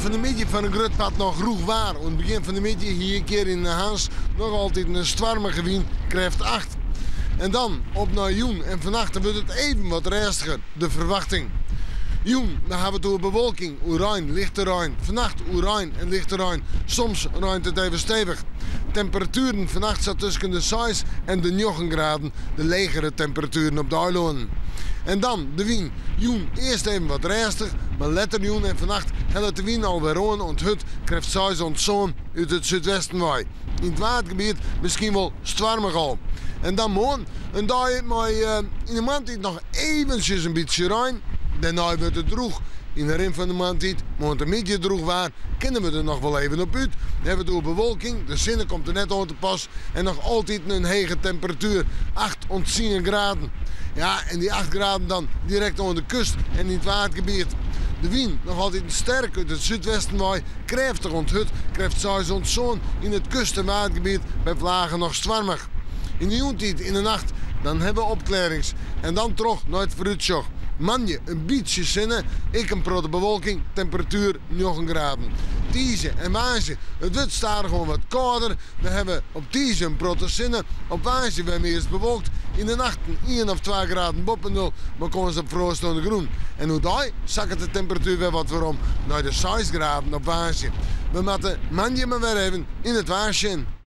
Fan 'e middei foar in grut part noch rûch waar. Oan it begjin fan de middei hie ik hjir yn Harns noch altyd in stoarmige wyn, krêft 8. En dan op nei jûn en fannacht dan wurdt it even wat rêstiger, de ferwachting. Jûn, dan hawwe we it oer bewolking, oer rein, lichte rein. Fannacht oer rein en lichte rein. Soms reint it even stevich. Temperatueren fannacht sa tusken de 6 en de 9 graden, de legere temperatueren op de eilannen. En dan de wyn. Jûn earst even wat rêstich, mar letter jûn en fannacht hellet de wyn alwer oan oant hurd, krêft 6 oant 7 út it súdwesten wei. Yn it Waadgebiet miskien wol stoarmich al. En dan moarn, in dei mei yn de moarntiid noch eventsjes in bytsje rein. Dêrnei wurdt it drûch. Yn de rin fan de moarntiid, moarntemiddei drûch waar, kinne we der noch wol even op út. Dan hawwe we it oer bewolking, de sinne komt der net oan te pas en noch altyd in hege temperatuer, 8 oant 10 graden. Ja, en dy 8 graden dan direkt oan de kust en yn it Waadgebiet. De wyn noch altyd sterk út it súdwesten wei, krêftich oant hurd, krêft 6 oant 7 yn it kust- en Waadgebiet, by vlagen noch stoarmich. Yn de jûntiid, yn de nacht, dan hawwe we opklearrings en dan troch nei it foarútsjoch. Moandei in bytsje sinne, ek in protte bewolking, temperatuer 9 graden. Tiisdei en woansdei, it wurdt stadichoan wat kâlder. We hawwe op tiisdei in protte sinne, op woansdei wer meast bewolkt. Yn de nachten ien of twa graden boppe nul, mei kâns op froast oan de grûn. En oerdei sakket de temperatuer wer wat werom nei de 6 graden op woansdei. We moatte moandei mar wer even yn it waar sjen.